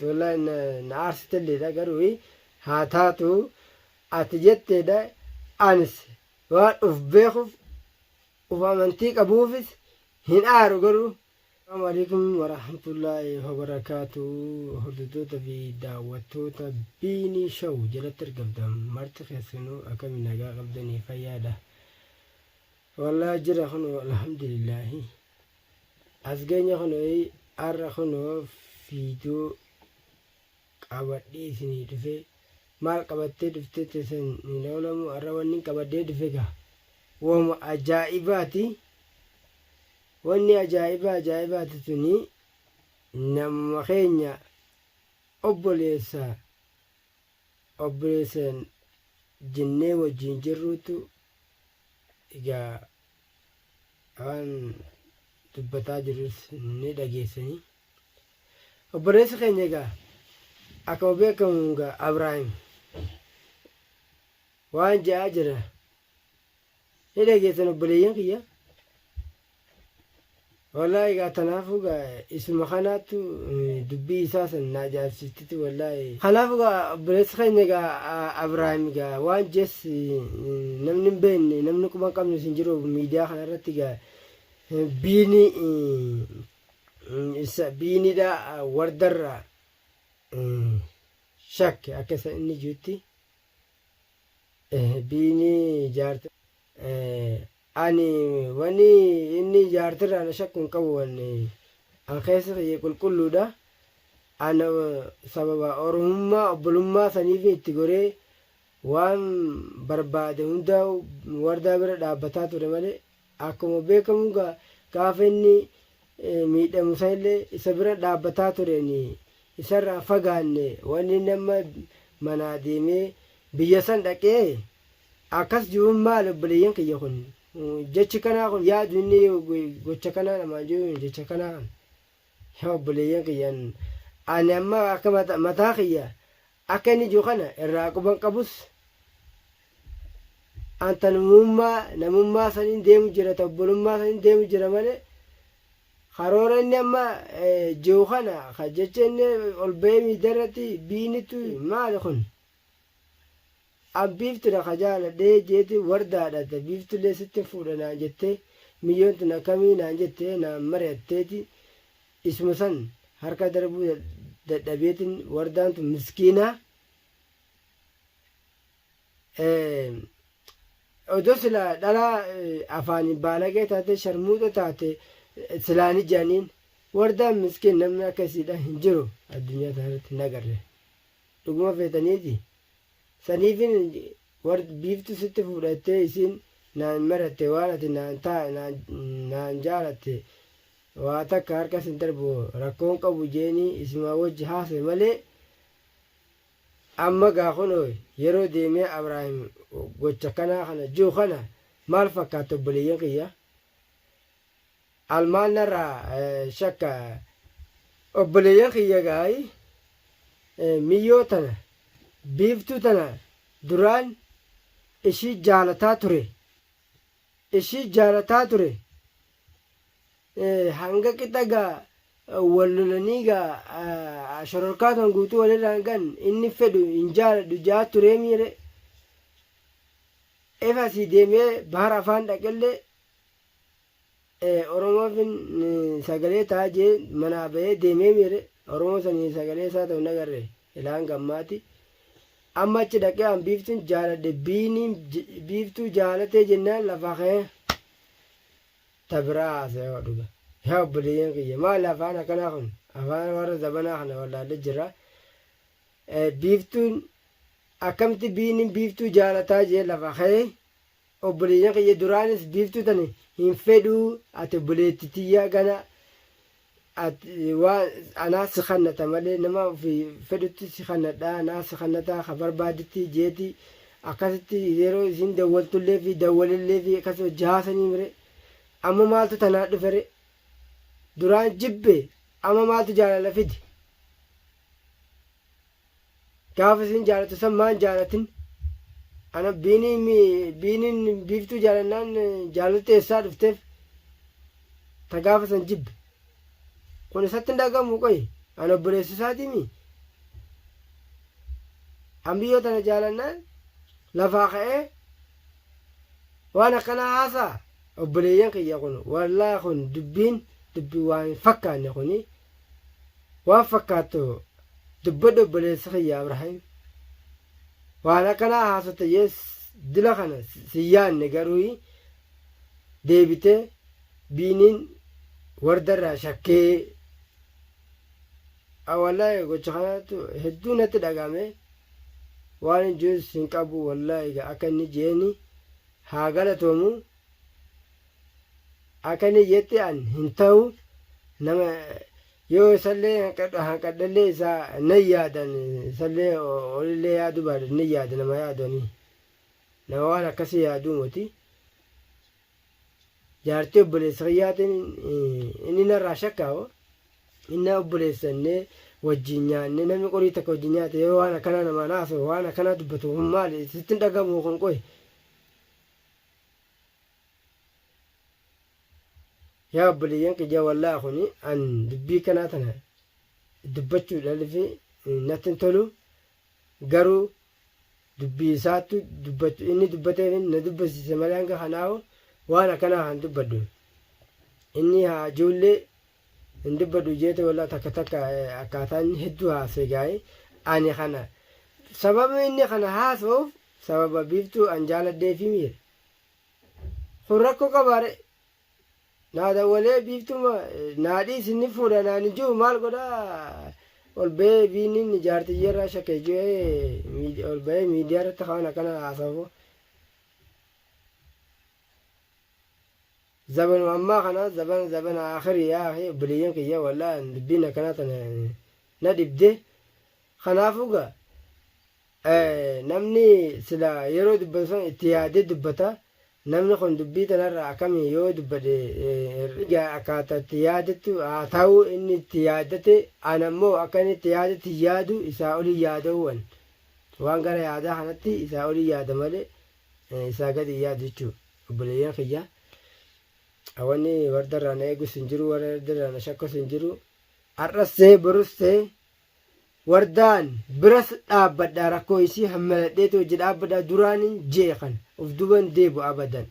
Wallaahi na aarsitelleedha garuu haa taatu ati jetteedha anis waan uf beekuuf uf amantii qabuufis hin aaru garuu. Assalaamu alaikum warahmatullaahi wabarakaatu hordoftoota fi daawwattoota Biinii Show jalatti argamtan marti keessanuu akkami nagaa qabdanii fayyaadha. Wallaahi jira kunoo alhamdulillaahi. As geenya kunoo har'a kunoo fiidoo qabadhee isinii dhufe maal qabattee dhuftee teessan hin oolamu har'a wanni qabadhee dhufe gaa wama ajaa'ibaati wanni ajaa'iba ajaa'ibaati tuni namuma keenya obboleessa obboleessa jennee wajjin jirruutu egaa waan dubbataa jirus ni dhageessanii. Obboleessi keenya egaa akkuma beekamu egaa Abrahaam waan je'aa jira. Ni dhageessan obboleeyyan kiyya. Wallaahi egaa tanaafuu egaa isuma kanaattu dubbii isaa san na ajaa'ibsiiftiti wallaahi. Kanaafuu egaa obboleessi keenya egaa Abrahaam egaa waan jees namni hin beekne namni quba hin qabne isin jiru miidiyaa kana irratti egaa biini isa biinidha wardarraa shakke akka isa inni jirutti biini jaarti Ani wani inni jaartirraa na shakku hin qabu wanni an keessa kiyya qulqulluudha ana sababa oromummaa obbolummaa saniif itti goree waan barbaade hundaa wardaa bira dhaabbataa ture malee akkuma beekamu gaafa inni miidhamu sanillee isa bira dhaabbataa tureen isarraa fagaanne wanni nama manaa deemee biyya san dhaqee Akkas jiruun maali obboleeyyan kiyya kun jechi kanaa kun yaadu inni gocha kanaa namaan jiru jecha kanaa kan yaa obboleeyyan kiyyan ani amma akka mataa kiyya akka inni jiru kana irraa quban qabus anta namummaa namummaa saniin deemu jira ta obbolummaa saniin deemu jira malee karoora inni amma jiru kana ka jecha inni ol bahee miidiyaa irratti biinitu maali kun. An biiftudha ka jaaladhe jeeti wardaadha ta biiftullee sittin fuudha naan jette miyyoon tun akkamii naan jette naan mari'atteeti isuma san harka darbuu dadhabeetin wardaan tun miskiina odoo silaa dhalaa afaaniin baalagee taate sharmuuxa taate silaa ni jedhaniin wardaan miskiin namni akka isiidha hin jiru addunyaa tanarratti hin agarre dhuguma feetaniiti Saniifin war biiftu sitti fuudha jettee isiin naan maratte waan ati naan taa naan naan jaalatte waa takka harka sin darbu rakkoon qabu jeeni isimaa wajji haasa'e malee amma gaa kunoo yeroo deemee Abraahim gocha kanaa kana jiru kana maal fakkaata obboleeyyan kiyya Almaan narraa shakka obboleeyyan kiyya gaayi miyyoo tana biiftuu tana duraan ishii jaalataa ture ishii jaalataa ture hanga qixa gaa wal lolanii gaa shororkaa tan guutuu walirraan gan inni fedhu hin jaaladhu jaa turee miire efa asii deemee bahar afaan dhaqellee Oromoofin sagalee ta'a jee manaa bahee deemee miire Oromoo sanii sagalee isaa ta'u hin agarre ilaa hanga ammaati. Amma achi dhaqee an biiftuun jaaladhe biiniin biiftuu jaalatee jennaan lafa ka'ee ta biraa haasa'e dhuga. Yaa obboleeyyan kiyya maali afaan akkanaa kun afaan warra zabanaa kana wallaallee jira. Biiftuun akkamitti biiniin biiftuu jaalataa jee lafa ka'ee Obboleeyyan kiyya duraanis biiftuu tani hin fedhuu ati obboleetti tiyya gana ati waan anaa si kannata malee nama ofii fedhutti si kannadha anaa si kannata ka barbaaditti jeeti akkasitti yeroo isin dawwaltullee fi dawwalillee fi akkas hojii haasanii mire amma maaltu tanaa dhufere duraan jibbe amma maaltu jaalala fide Gaafa isin jaalatu san maan jaalatin? Ana biiniin biiniin biiftuu jaalannaan jaalalti eessaa dhufteef ta gaafa san jibbe. Kun isatti hin dhagamu qoyi. Ana obboleessa isaatiimi. An biyyoo tana jaalannaan lafaa ka'ee waan akkanaa haasa'a. Obboleeyyan kiyya kun wallaahi kun dubbiin dubbii waan hin fakkaanne kuni waan fakkaattu dubbadhu obboleessi kiyya Abrahiim. Waan akkanaa haasota jees dila kana si yaanne garuu deebitee biiniin wardarraa shakkee Wallaahi gocha kanatu hedduu natti dhagahame waan hin jirus hin qabu wallaahi egaa akka inni jeeni haa galatoomu akka inni jetti an hin ta'u nama yoo isallee hanqadhallee isaa nan yaadan isallee olillee yaaduu baadhe nan yaada nama yaadanii nama waan akkasii yaaduu moti Jaartii obboleessa kiyyaatiin inni narraa shakkaa'u inni obboleessa innee wajjin nyaanne namni qorii takka wajjin nyaate yoo waan akkanaa namaan haasa'u waan akkanaa dubbatu kun maali sitti hin dhagamu kun qoy. Yaa obboleeyyan kiyya wallaahi kuni an dubbii kanaa tana dubbachuudhaaf natti hin tolu garuu dubbii isaattu dubbachu inni dubbateef na dubbasiise malee hanga kanaahu waan akkanaa kan dubbadhu inni haa ijoollee hin dubbadhu jeete walaa takka takka akkaataa inni hedduu haasee gaa'e ani kana sababni inni kana haasa'uuf sababa biiftuu an jaaladheefi miira kun rakkoo qabaare Naa dawwalee biiftuma naa dhiisi ni fuudha naan hin jiru maal godhaa ol bahee biinniin jaartiyyeerraa shakke jee ol bahee miidiyaa irratti kaan akkana haasawu. Zabanuma ammaa kana zabana zabana akhirii yaa akhi obboleeyyan kiyya wallaahi dubbiin akkanaa tana na dhibde kanaafuu gaa Namni sila yeroo dubbatu san itti yaadee dubbata. Namni kun dubbii tanarra akami yoo dubbadhe egaa akkaata itti yaadettu haa ta'u inni itti yaaddate ana immoo akka inni itti yaadetti hin yaadu isaa olin yaada'uu an waan gara yaadaa kanatti isaa olin yaada malee isaa gadi hin yaadu jechuu obboleeyyan kiyya wanni warda irraa na eegus hin jiru warra irraa na shakkus hin jiru har'as ta'e borus ta'e Wardaan biras dhaabbadha rakkoo isii hammaladheeti wajji dhaabbadha duraanin je'e kana uf duban deebu abadan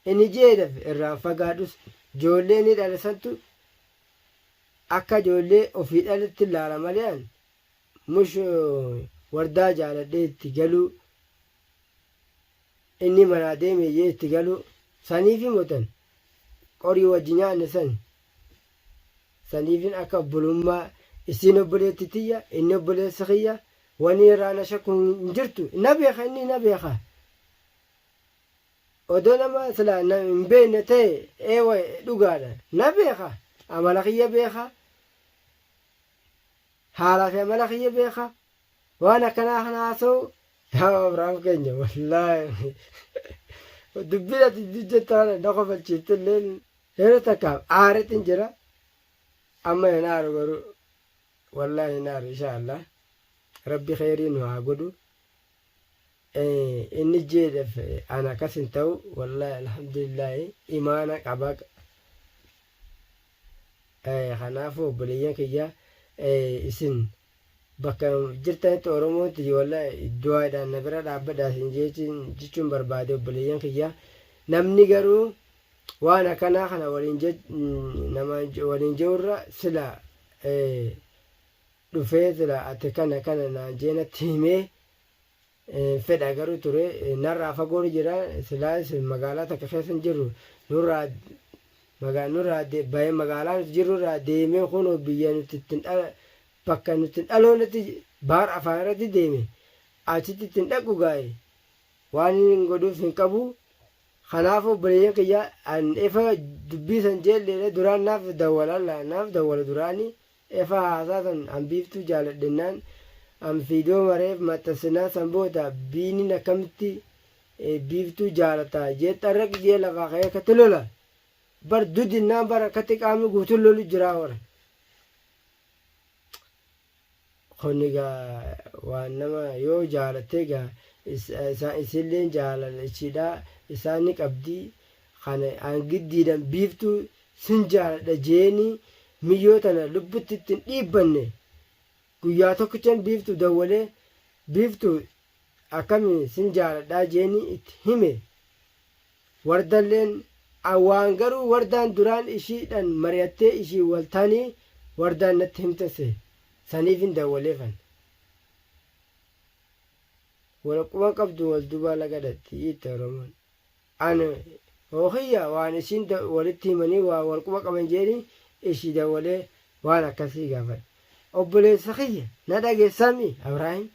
inni je'e dafe irraan fagaadhus joollee inni dhale santu akka joollee ofii dhaletti laala malee an mush wardaa jaaladhee itti galuu inni manaa deeme jee itti galuu saniifi motan qorii wajji nyaanne sani Saniifin akka obbolummaa isiin obboleetti tiyya inni obboleessa kiyya wani irraa na shakku hin jirtu na beeka inni na beeka odoo nama silaa na hin beekne ta'e eewa dhugaadha na beeka amala kiyya beeka haalaa fi amala kiyya beeka waan akkanaa kana haasa'u yaa Abrahaam keenya wallaahi dubbiin ati jetta kana na kofalchiifte illee Yeroo takkaaf aaretin jira amma hin aaru garuu wallahi hin aaru insha Allah rabbi kheyrii nu haa godhu inni jeedhef ana akkas hin ta'u wallahi alhamdulillahi imaana qaba kanaafuu obboleeyyan kiyya isin bakka jirtanitti oromoon tiyya wallahi du'aadhaan na bira dhaabbadha isin jechuun barbaade obboleeyyan kiyya namni garuu Waan akkanaa kana waliin nama waliin je'urra sila dhufee sila ati kana kana naan jee natti himee fedha garuu ture narraa fagoon jira silaa isin magaalaa takka keessa hin jirru nurraa nurraa bahee magaalaa nuti jirru irraa deemee kunoo biyya nuti ittiin dhala bakka nuti hin dhaloonetti baar afaan irratti deeme achitti ittiin dhaqu gaa'e waan inni godhuuf hin qabu Kanaafuu obboleeyyan kiyya an efa dubbii san jeelleedha duraan naaf dawwala naaf dawwala duraani efa haasaa san an biiftuu jaaladhennaan an fiidoo mareef maxxansinaan san booda biinin akkamitti biiftuu jaalata jee xarraqi jee lafaa ka'ee akkatti lola bar dudinnaan bar akkatti qaamni guutuun lolu jiraa warra Kun egaa waan nama yoo jaalatte egaa isilleen jaalala ishiidha isaan ni qabdi kana an giddiidhan biiftuu sin jaaladha jeeni miyyoo tana lubbutti ittiin dhiibbanne guyyaa tokkichan biiftuu dawwalee Biiftu akkami sin jaaladhaa jeeni itti hime wardalleen an waan garuu wardaan duraan ishiidhan mari'attee ishiin wal tanii wardaan natti himte se saniifin dawwaleef an. Wal quba qabdu wal dubaa laga dhaqxi jette oromoon. An hoo kiyya waan ishiin walitti himanii waa wal quba qaban jeeni ishii dawwalee waan akkasii gaafadhe. Obboleessa kiyya na dhageessami Abraahim?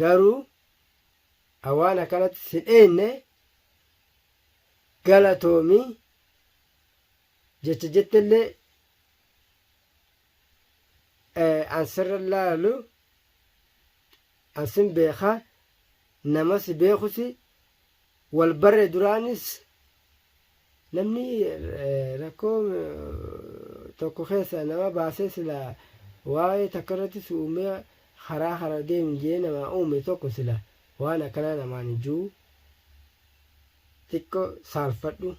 Garuu an waan akkanatti sin eenne galatoomi jecha jettellee an sirra laalu an sin beeka nama si beekusi wal barre duraanis namni rakkoo tokko keessa nama baasee sila waa'ee takka irratti si uumee karaa kana deemi jee namaa uume tokko sila waan akkanaa namaan hin jiru xiqqo saalfadhu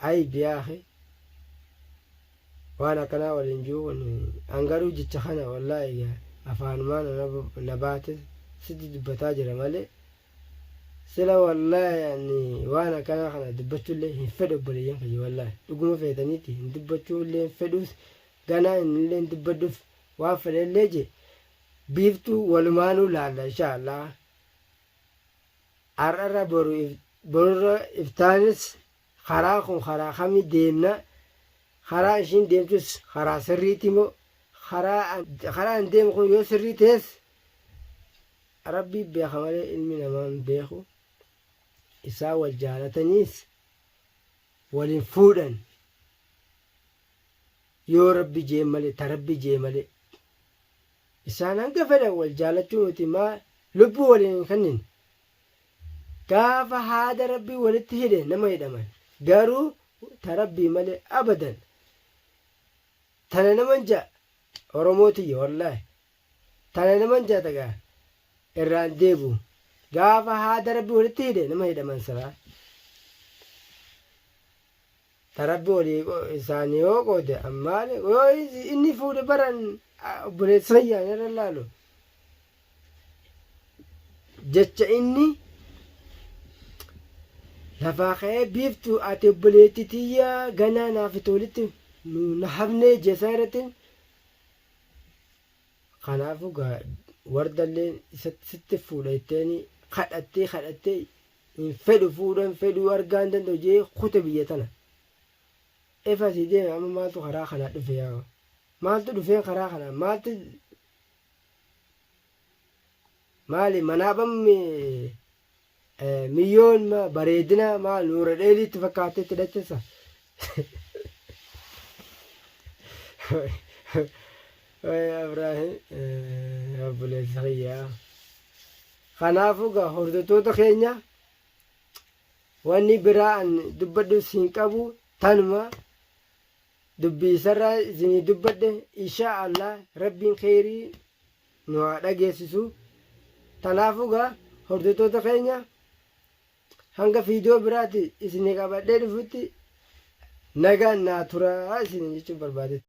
aybi yaa akhi waan akkanaa waliin jiru kun an garuu jecha kana wallaahi afaanumaan na baate sitti dubbataa jira malee sila wallaahi ani waan akkanaa kana dubbachuullee hin fedhu obboleeyyan kiyya wallaahi dhuguma feetaniiti hin dubbachuullee hin fedhuus ganaa innillee hin dubbadhuuf waan fedhellee je biiftuu walumaanuu laalla insha Allah har'arra boru borurra iftaanis karaa kun karaa kamii deemna karaa ishiin deemtus karaa sirriiti moo karaa karaa an deemu kun yoo sirrii ta'es rabbii beeka malee ilmi namaa hin beeku isaa wal jaalataniis waliin fuudhan yoo rabbi jee malee ta rabbi jee malee isaan hanga fedhan wal jaalachuu miti maa lubbuu waliin hin kennin gaafa haada rabbii walitti hidhe nama hidhaman garuu ta rabbii malee abadan tana naman ja'a oromoo tiyya wallaahi Tana naman jata gaa irraan deebu gaafa haada rabbi walitti hidhe nama hidhaman silaa ta rabbi walii isaanii yoo qoode ammaale yoo inni fuudhe baran obboleessa kiyyaan irra laalu jecha inni lafaa ka'ee biiftu ati obboleetti tiyya ganaa naaf itti walitti nu na hafnee jeesaa irratti Kanaafuu gaa wardalleen isatti sitti fuudha jetteeni kadhattee kadhattee hin fedhu fuudha hin fedhuu argaa hin danda'u jee kute biyya tana. Efa asii deeme amma maaltu karaa kanaa dhufe yaa maaltu dhufeen karaa kanaa maaltu maali manaabam Miyyoon ma bareedina maal nuura dheeliitti fakkaattee itti dhattessa. Wayi Abraahim obboleessa kiyyaa. Kanaafuu gaa hordoftoota keenya wanni biraa an dubbadhus hin qabu tanuma dubbii isarraa isinii dubbadhe insha Allah rabbiin kheyrii nu haa dhageessisu. Tanaafuu gaa hordoftoota keenya hanga fiidiyoo biraati isinii qabadhee dhufutti nagaan naa turaa isiniin jechuun barbaadetti.